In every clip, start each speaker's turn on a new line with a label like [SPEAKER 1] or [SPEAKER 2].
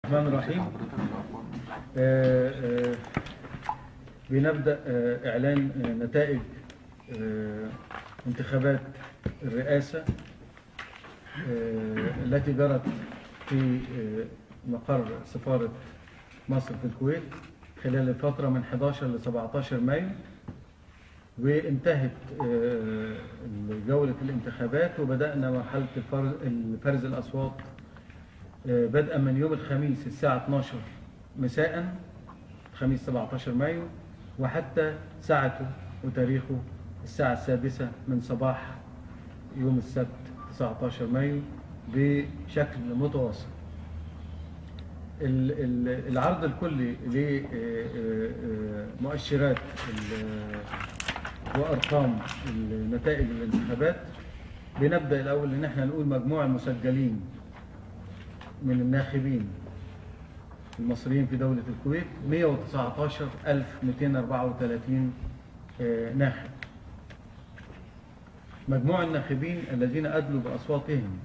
[SPEAKER 1] الرحمن الرحيم. بنبدأ إعلان نتائج انتخابات الرئاسة التي جرت في مقر سفارة مصر في الكويت خلال الفترة من 11 ل 17 مايو، وانتهت جولة الانتخابات وبدأنا مرحلة فرز الأصوات بدءا من يوم الخميس الساعة 12 مساء الخميس 17 مايو وحتى ساعته وتاريخه الساعة 6 من صباح يوم السبت 19 مايو بشكل متواصل. العرض الكلي لمؤشرات وأرقام نتائج الانتخابات. بنبدأ الأول إن احنا نقول مجموع المسجلين من الناخبين المصريين في دولة الكويت 119234 ناخب. مجموع الناخبين الذين أدلوا بأصواتهم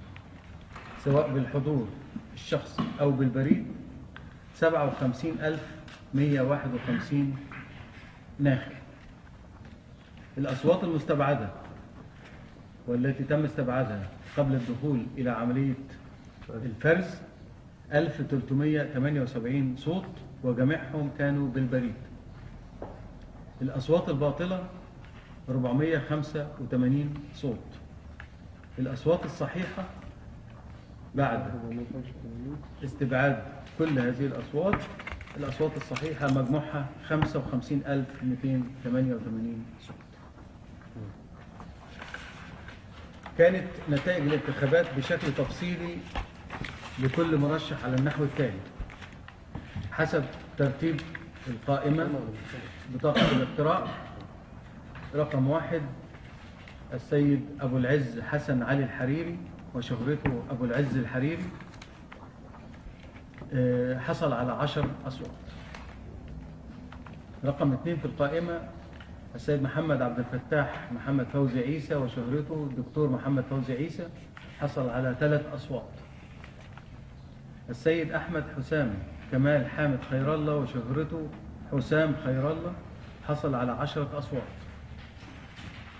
[SPEAKER 1] سواء بالحضور الشخصي أو بالبريد 57151 ناخب. الأصوات المستبعدة والتي تم استبعادها قبل الدخول إلى عملية الفرز 1378 صوت وجميعهم كانوا بالبريد. الأصوات الباطلة 485 صوت. الأصوات الصحيحة بعد استبعاد كل هذه الأصوات، الأصوات الصحيحة مجموعها 55288 صوت. كانت نتائج الانتخابات بشكل تفصيلي لكل مرشح على النحو التالي حسب ترتيب القائمة. بطاقة الاقتراع رقم 1 السيد أبو العز حسن علي الحريري وشهرته أبو العز الحريري، حصل على 10 أصوات. رقم 2 في القائمة السيد محمد عبد الفتاح محمد فوزي عيسى وشهرته الدكتور محمد فوزي عيسى، حصل على 3 أصوات. السيد أحمد حسام كمال حامد خير الله وشهرته حسام خير الله، حصل على 10 أصوات.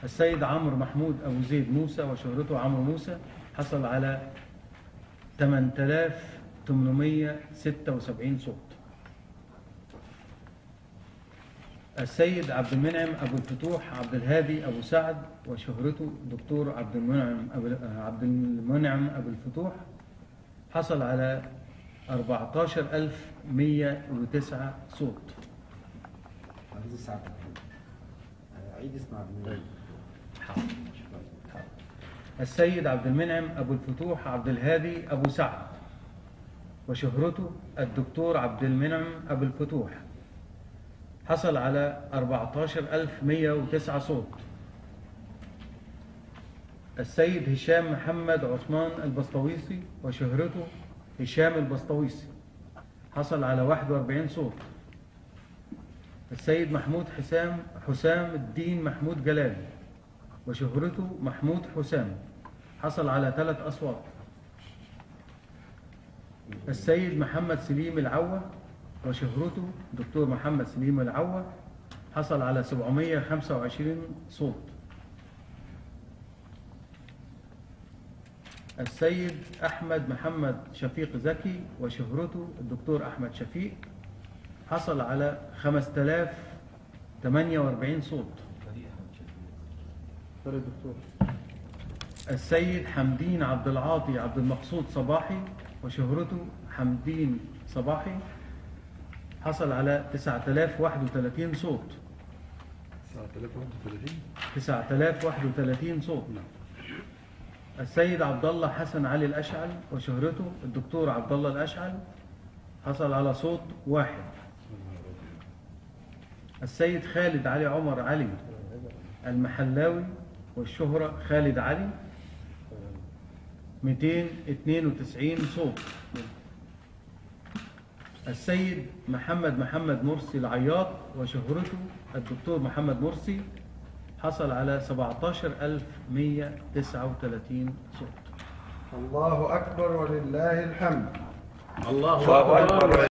[SPEAKER 1] السيد عمرو محمود أبو زيد موسى وشهرته عمرو موسى، حصل على 8876 صوت. السيد عبد المنعم أبو الفتوح عبد الهادي أبو سعد وشهرته دكتور عبد المنعم أبو الفتوح، حصل على 14109 صوت.
[SPEAKER 2] عايز اسمع، عيد اسمع.
[SPEAKER 1] السيد عبد المنعم أبو الفتوح عبد الهادي أبو سعد وشهرته الدكتور عبد المنعم أبو الفتوح، حصل على 14109 صوت. السيد هشام محمد عثمان البسطويسي وشهرته هشام البسطويسي، حصل على 41 صوت. السيد محمود حسام الدين محمود جلال وشهرته محمود حسام، حصل على 3 أصوات. السيد محمد سليم العوة وشهرته دكتور محمد سليم العوة، حصل على 725 صوت. السيد أحمد محمد شفيق زكي وشهرته الدكتور أحمد شفيق، حصل على 5048 صوت. السيد حمدين عبد العاطي عبد المقصود صباحي وشهرته حمدين صباحي، حصل على 9031 صوت. 9031 صوت. السيد عبد الله حسن علي الأشعل وشهرته الدكتور عبد الله الأشعل، حصل على صوت 1. السيد خالد علي عمر علي المحلاوي والشهرة خالد علي، 292 صوت. السيد محمد محمد مرسي العياط وشهرته الدكتور محمد مرسي، حصل على 17139 صوت.
[SPEAKER 2] الله أكبر ولله الحمد.
[SPEAKER 1] الله أكبر.